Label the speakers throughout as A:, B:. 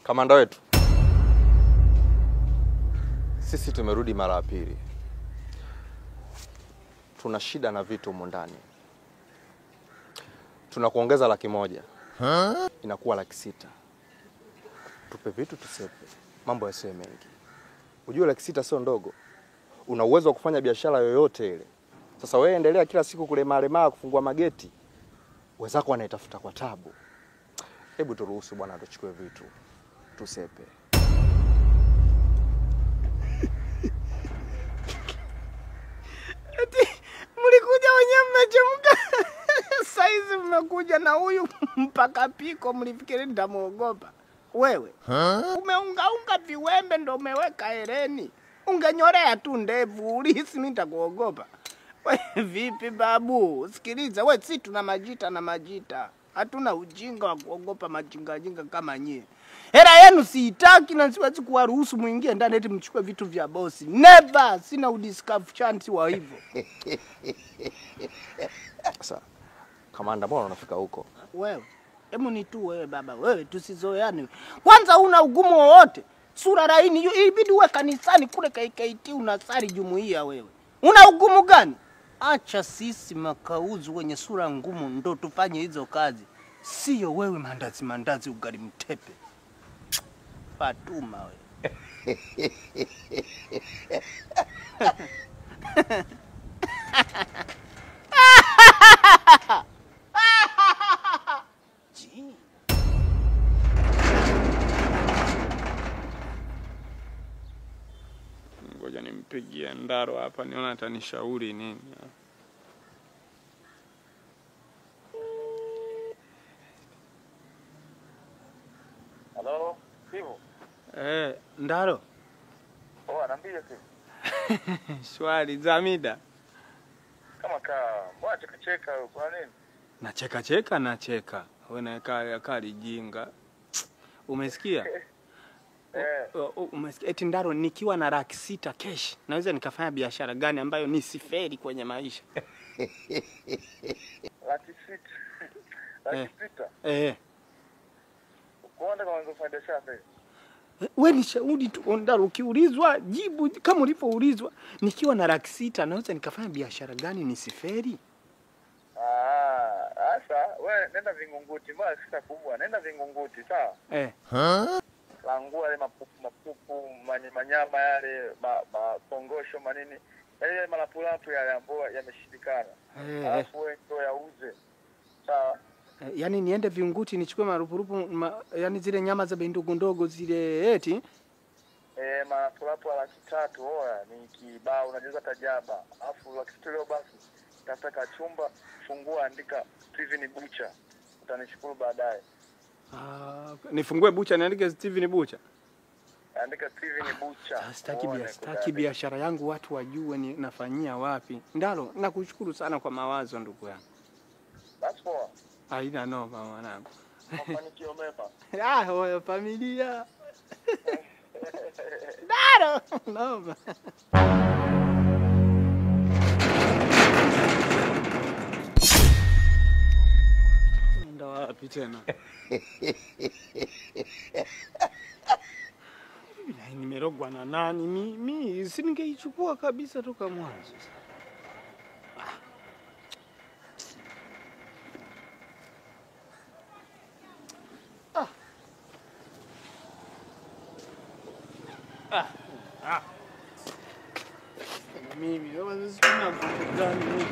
A: Kamanda wetu, sisi tumerudi mara ya pili. Tuna shida na vitu humu ndani. Tunakuongeza 100,000. Inakuwa 600,000. Tupe vitu tusepe. Mambo yasiwe mengi. Ujue 600,000 sio ndogo. Una uwezo wa kufanya biashara yoyote ile. Sasa wewe endelea kila siku kulemaa kufungua mageti. Wenzako wanaitafuta kwa tabu. Hebu turuhusu bwana tuchukue vitu tusepe.
B: Eti mlikuja wenyewe mmechemka. Saizi mmekuja na huyu mpaka piko, mlifikiri nitamuogopa. Wewe umeungaunga viwembe ndo umeweka hereni. Ungenyorea tu ndevu, ulihisi mimi nitakuogopa? We vipi babu? Sikiliza, we si tuna majita na majita. Hatuna ujinga wa kuogopa majinga jinga kama nyie. Hela yenu siitaki na siwezi kuwaruhusu muingie ndani eti mchukue vitu vya bosi. Never, sina udiscover chance wa hivyo.
A: Sasa kamanda, mbona unafika huko?
B: Wewe, hebu ni tu wewe baba, wewe tusizoeane. Kwanza una ugumu wowote. Sura laini, ibidi uwe kanisani kule KKT unasali jumuiya wewe. Una ugumu gani? Acha sisi makauzu wenye sura ngumu ndo tufanye hizo kazi. Sio wewe mandazi mandazi ugali mtepe. Fatuma wewe.
C: Ngoja nimpigie Ndaro hapa niona atanishauri nini.
D: Halo, Sivu.
C: Ndaro.
D: Oh, anaambia Sivu.
C: Shwari za mida.
D: Kama ka, mbona cheka cheka kwa nini?
C: Na cheka cheka na cheka. Wewe na kali jinga. Umesikia? Umesikia? Eti Ndaro, nikiwa na 600,000 cash naweza nikafanya biashara gani ambayo nisiferi kwenye maisha?
D: 600,000. 600,000. Unaenda kuanza kufanya biashara sasa?
C: Wewe ni shauri tu Ndaro, ukiulizwa jibu kama ulivyoulizwa. Nikiwa na 600,000 naweza nikafanya biashara gani nisiferi?
D: Sasa wewe nenda Vingunguti, mbona sita kubwa? Nenda Vingunguti, sawa? Langua yale mapupu mapupu, manyama yale, makongosho manini. Yale malapulapu yale ambayo yameshindikana. Alafu wewe ndio yauze. Sawa?
C: Yaani niende Vingunguti nichukue marupurupu yaani zile nyama za bei ndogo ndogo zile eti?
D: Malapulapu 300,000 oya ni kibao unajaza tajaba. Alafu 600,000 leo basi tafuta kachumba, fungua, andika Steven Bucha. Utanishukuru baadaye.
C: Nifungue bucha niandike Steven Bucha.
D: Andika Steven Bucha.
C: Sitaki biashara yangu watu wajue ni nafanyia wapi. Ndaro, nakushukuru sana kwa mawazo ndugu yangu.
D: Basi poa.
C: Haina noma mwanangu.
D: Mafanikio mema.
C: Wewe familia. Ndaro, noma. Nenda wapi tena? Nimerogwa na nani? Mi si ningeichukua kabisa toka mwanzo. Mimi sina gani mimi.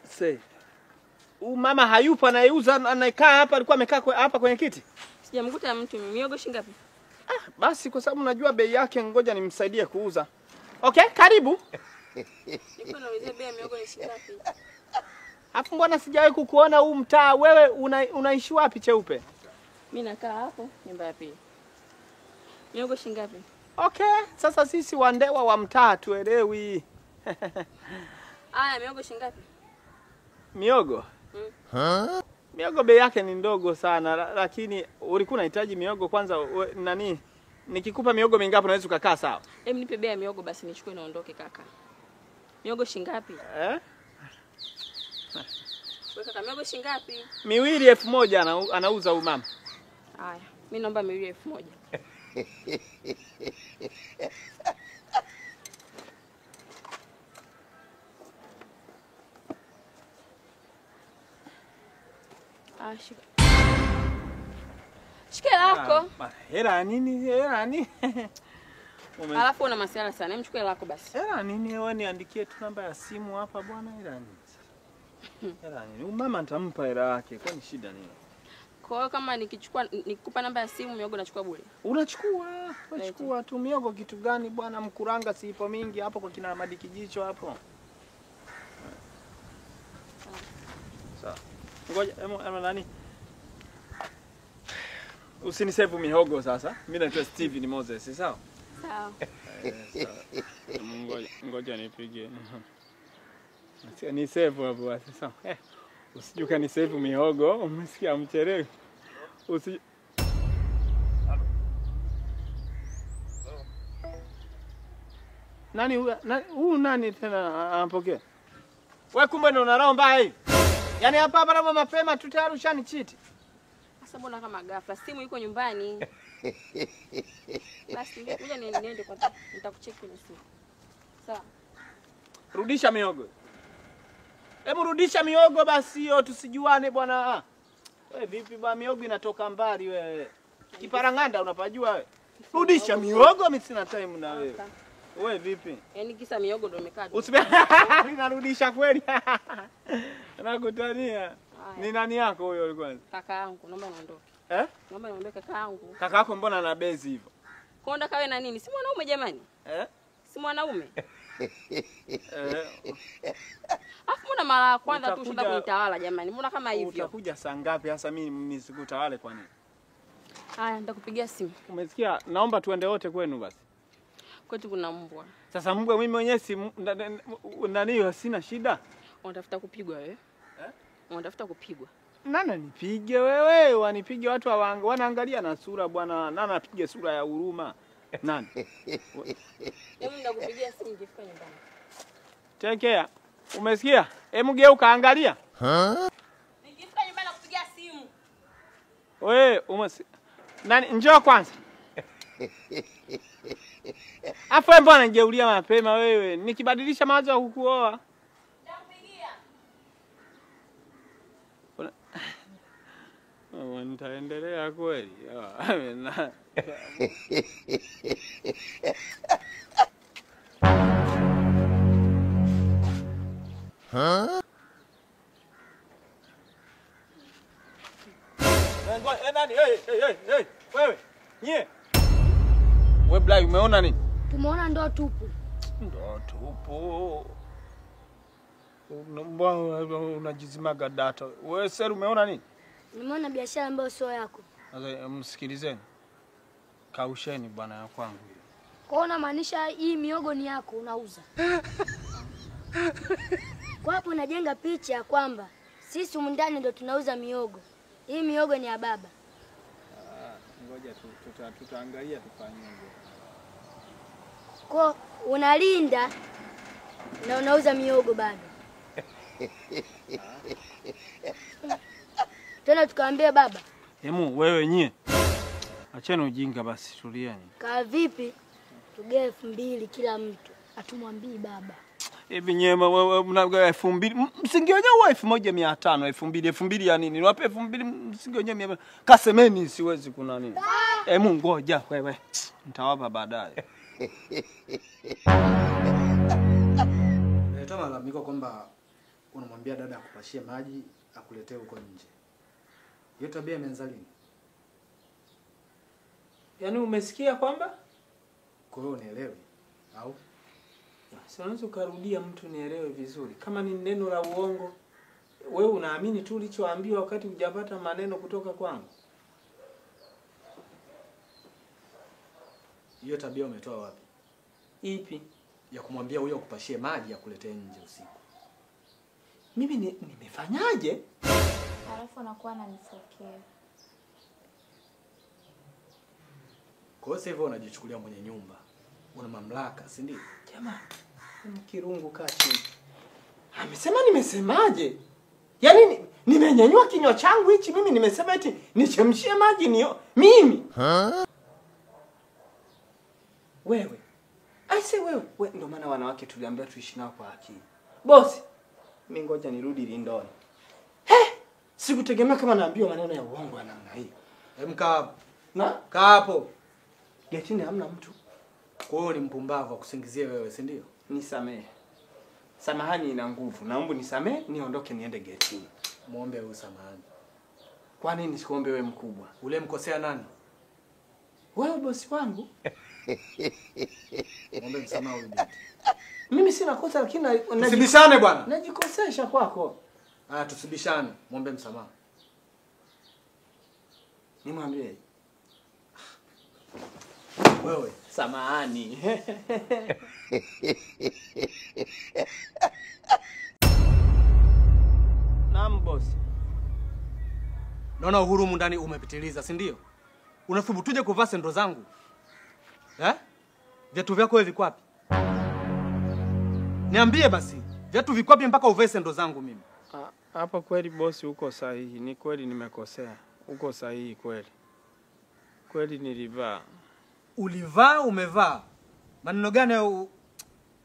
C: Say, mama hayupo anayeuza anayekaa hapa alikuwa amekaa hapa kwenye kiti.
E: Sijamkuta mtu. Miogo shilingi ngapi?
C: Basi kwa sababu najua bei yake ngoja nimsaidie kuuza. Okay, karibu.
E: Niko nauliza bei ya miogo ni shilingi ngapi?
C: Hapo mbona sijawahi kukuona huu mtaa? Wewe unaishi wapi cheupe?
E: Mimi nakaa hapo nyumba ya pili. Miogo shilingi ngapi?
C: Okay, sasa sisi wandewa wa mtaa tuelewi.
E: Aya, miogo shilingi ngapi?
C: Miogo? Miogo bei yake ni ndogo sana, lakini ulikuwa unahitaji miogo kwanza nani? Nikikupa miogo mingapi unaweza ukakaa sawa?
E: Hem, nipe bei ya miogo basi nichukue naondoke kaka. Miogo shilingi ngapi?
C: Eh?
E: Wewe kaka, miogo shilingi ngapi?
C: Miwili 1000 anauza huyu mama.
E: Haya, mimi naomba miwili 1000. Ah, shika. Shika lako.
C: Hela nini? Hela nini?
E: Alafu una masiala sana. Hem, chukua lako basi.
C: Hela nini? Wewe niandikie tu namba ya simu hapa bwana, hela nini? Hela nini? Huyu mama nitampa hela yake. Kwani shida nini?
E: Kwa hiyo kama nikichukua nikikupa namba ya simu miogo nachukua bure.
C: Unachukua, unachukua tu miogo kitu gani bwana? Mkuranga si ipo mingi hapo kwa kina Amadi Kijicho hapo. Sawa. Ngoja emo nani? Usinisevu mihogo sasa. Mimi naitwa Steven Moses, sawa?
E: Sawa.
C: Ngoja, ngoja nipige. Ni save hapo basi, sawa. Usijuka ni save mihogo, umesikia mchelewe. Usi Nani huyu nani tena anapokea? Wewe kumbe ndo una roho mbaya hivi. Yaani hapa hapa na mapema tu tayari ushanichiti.
E: Sasa mbona kama ghafla simu iko nyumbani? Basi ngoja niende kwa nitakucheki kwenye simu. Sawa.
C: Rudisha miogo. Hebu rudisha miogo basi hiyo tusijuane bwana. Wewe vipi bwana, miogo inatoka mbali wewe. Kiparanganda unapajua wewe. Rudisha miogo, mimi sina time na wewe. Wewe vipi?
E: Yaani kisa miogo ndio umekaa.
C: Ninarudisha kweli. Nakutania. Ni nani yako huyo kwanza?
E: Kaka yangu, naomba niondoke.
C: Eh?
E: Naomba niondoke kaka yangu.
C: Kaka yako mbona ana bezi hivyo?
E: Konda kawe na nini? Si mwanaume jamani?
C: Eh?
E: Si mwanaume? Afu mbona mara ya kwanza tu ushaanza kunitawala jamani? Mbona kama hivyo?
C: Utakuja saa ngapi hasa mimi nisikutawale kwa nini?
E: Haya, nitakupigia simu.
C: Umesikia? Naomba tuende wote kwenu basi.
E: Kwetu kuna mbwa.
C: Sasa mbwa mimi mwenyewe si nani, sina shida.
E: Unatafuta kupigwa wewe? Eh? Unatafuta kupigwa.
C: Nani nipige wewe? Wanipige watu wanaangalia na sura bwana. Nani apige sura ya huruma? Nani?
E: Hebu nitakupigia simu nikifika nyumbani.
C: Take care. Umesikia? Hebu geuka angalia.
E: Nikifika nyumbani nakupigia simu.
C: Wewe umesikia? Nani njoo kwanza. Afu wewe mbona nigeulia mapema wewe? Nikibadilisha mawazo ya kukuoa.
E: Nitakupigia.
C: Nitaendelea kweli. Nani? Hey, hey, hey, wewe. Nye. Wewe Blai umeona nini?
F: Tumeona ndoo tupu.
C: Ndoo tupu. Unajizimaga data. Wewe sasa umeona nini?
F: Nimeona biashara ambayo sio yako.
C: Sasa msikilizeni. Kausheni bwana ya kwangu hiyo.
F: Kwa hiyo unamaanisha hii miogo ni yako unauza? Kwa hapo unajenga picha ya kwamba sisi humu ndani ndio tunauza miogo. Hii miogo ni ya baba.
C: Ngoja tutaangalia tufanyeje.
F: Kwa unalinda na unauza miogo bado. Tena tukaambia baba.
C: Hemu wewe nyie. Acheni ujinga basi, tulieni.
F: Kaa vipi? Tugae 2000 kila mtu. Atumwambii baba.
C: Hivi nyie mnagawa 2000. Msingi wenyewe huwa 1500, 2000, 2000 ya nini? Niwape 2000 msingi wenyewe 100. Kasemeni siwezi kuna nini. Hemu ngoja wewe. Nitawapa baadaye.
G: Nilitoa malalamiko kwamba unamwambia dada akupashie maji akuletee huko nje. Hiyo tabia imeanza lini?
C: Yaani umesikia kwamba?
G: Kwa hiyo unielewi au?
C: Si unaweza ukarudia mtu nielewe vizuri. Kama ni neno la uongo, wewe unaamini tu ulichoambiwa wakati hujapata maneno kutoka kwangu?
G: Hiyo tabia umetoa wapi?
C: Ipi?
G: ya kumwambia huyo akupashie maji akuletee nje usiku?
C: Mimi nimefanyaje?
H: Alafu anakuwa ananifokea.
G: Kwa hiyo sasa hivi unajichukulia mwenye nyumba. Una mamlaka, si ndio?
C: Jamani, kirungu kaa chini. Amesema nimesemaje? Yaani nimenyanyua kinywa changu hichi mimi nimesema eti nichemshie maji niyo mimi. Wewe. Aise wewe, ndio maana wanawake tuliambiwa tuishi nao kwa akili. Bosi, mimi ngoja nirudi lindoni. He! Sikutegemea kama naambiwa maneno ya uongo ya namna hii.
G: Hem, kaa hapo.
C: Na?
G: Kaa hapo.
C: Getini hamna mtu.
G: Kwa hiyo ni mpumbavu akusingizie wewe, si ndio?
C: Nisamehe. Samahani ina nguvu. Naomba nisamehe, niondoke niende getini.
G: Muombe wewe samahani.
C: Kwa nini sikuombe wewe mkubwa?
G: Ule mkosea nani?
C: Wewe bosi wangu.
G: Muombe msamaha huyu binti.
C: Mimi sina kosa lakini
G: tusibishane bwana.
C: Najikosesha kwako.
G: Ah, tusibishane. Muombe msamaha.
C: Nimwambie.
G: Wewe
C: samahani. Naam boss.
G: Naona uhuru humu ndani umepitiliza, si ndio? Unathubutuje kuvaa sendo zangu? Eh? Viatu vyako wewe viko wapi? Niambie basi, viatu viko wapi mpaka uvae sendo zangu mimi?
B: Hapo kweli boss uko sahihi, ni kweli nimekosea. Uko sahihi kweli. Kweli nilivaa.
G: Ulivaa, umevaa. Maneno gani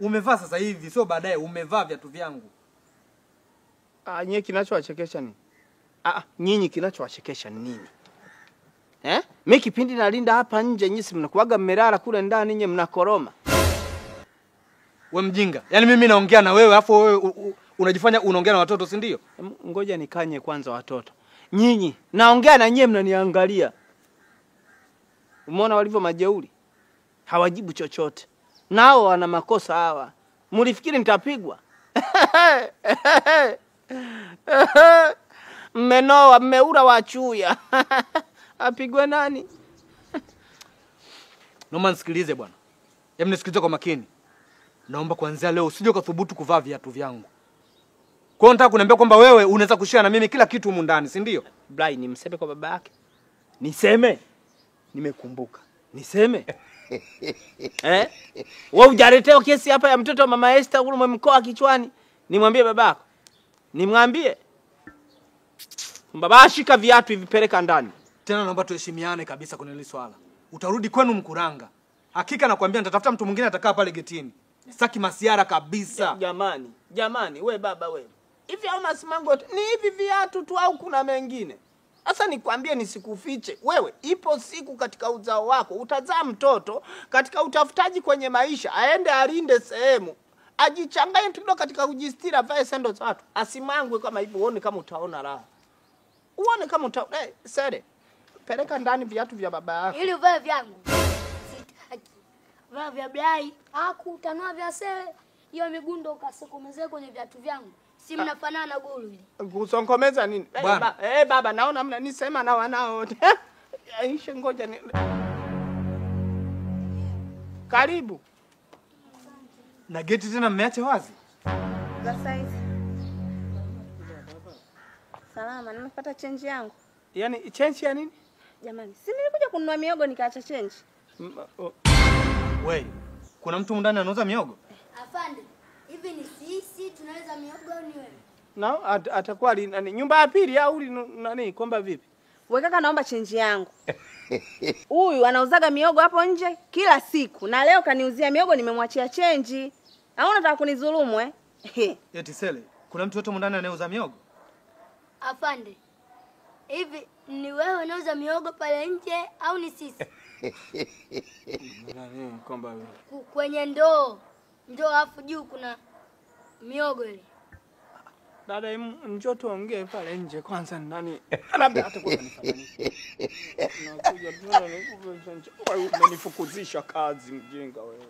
G: umevaa sasa hivi, sio baadaye umevaa viatu vyangu.
C: Nyinyi kinachowachekesha nini? Nyinyi kinachowachekesha ni nini? Eh? Mimi kipindi nalinda hapa nje nyinyi si mnakuaga mmelala kule ndani nyinyi mnakoroma.
G: Wewe mjinga. Yaani mimi naongea na wewe afu wewe unajifanya unaongea na watoto, si ndio?
C: Ngoja nikanye kwanza watoto. Nyinyi naongea na nyinyi mnaniangalia. Umeona walivyo majeuri? Hawajibu chochote. Nao wana makosa hawa. Mlifikiri nitapigwa? Mmenoa, mmeura wachuya. Apigwe nani?
G: Naomba nisikilize bwana. Hebu nisikilize kwa makini. Naomba kuanzia leo usije ukathubutu kuvaa viatu vyangu. Kwa hiyo nataka kuniambia kwamba wewe unaweza kushare na mimi kila kitu humu ndani, si ndio?
C: Blai, nimseme kwa baba yake? Niseme? Nimekumbuka. Niseme? Eh? Wewe hujaletewa kesi hapa ya mtoto wa mama Esther ule umemkoa kichwani? Nimwambie babako? Nimwambie? Baba shika viatu hivi peleka ndani.
G: Tena naomba tuheshimiane kabisa kwenye hili swala. Utarudi kwenu Mkuranga. Hakika nakwambia nitatafuta mtu mwingine atakaa pale getini. Sitaki masiara kabisa.
C: Jamani, jamani, we baba we. Hivi au masimango ni hivi viatu tu au kuna mengine? Sasa nikwambie nisikufiche. Wewe ipo siku katika uzao wako utazaa mtoto katika utafutaji kwenye maisha, aende alinde sehemu, ajichanganye kidogo katika kujistira, avae sendo za watu, asimangwe kama hivyo. Uone kama utaona raha. Uone kama sere. Peleka ndani viatu vya baba yako.
F: Ili uvae vyangu. Sitaki. Vaa vya Blai, aku utanua vya Sele. Hiyo migundo ukasokomezee kwenye viatu vyangu. Si mnafanana na guru ile.
C: Kusonkomeza nini? Baba naona mnanisema na wanao. Aisha ngoja ni. Karibu.
G: Na geti tena mmeacha wazi?
I: Za size. Salama, nimepata change yangu.
C: Yaani change ya nini?
I: Jamani, si nilikuja kununua miogo nikaacha change.
G: Wewe, kuna mtu ndani anauza miogo?
F: Afande, hivi ni sisi tunaweza miogo au ni wewe?
C: Na atakuwa nani nyumba ya pili au nani kwamba vipi?
I: Wewe kaka naomba change yangu. Huyu anauzaga miogo hapo nje kila siku na leo kaniuzia miogo nimemwachia change. Au unataka kunidhulumu eh?
G: Eti Sele, kuna mtu yote ndani anayeuza miogo?
F: Afande, hivi ni wewe unauza miogo pale nje au ni sisi?
C: Nani kwamba
F: kwenye ndoo afu juu kuna miogo ile.
C: Dada njoo tuongee pale nje kwanza nani labda hata kwa nifananisha. Nakuja tena nikupe umenifukuzisha kazi mjinga wewe.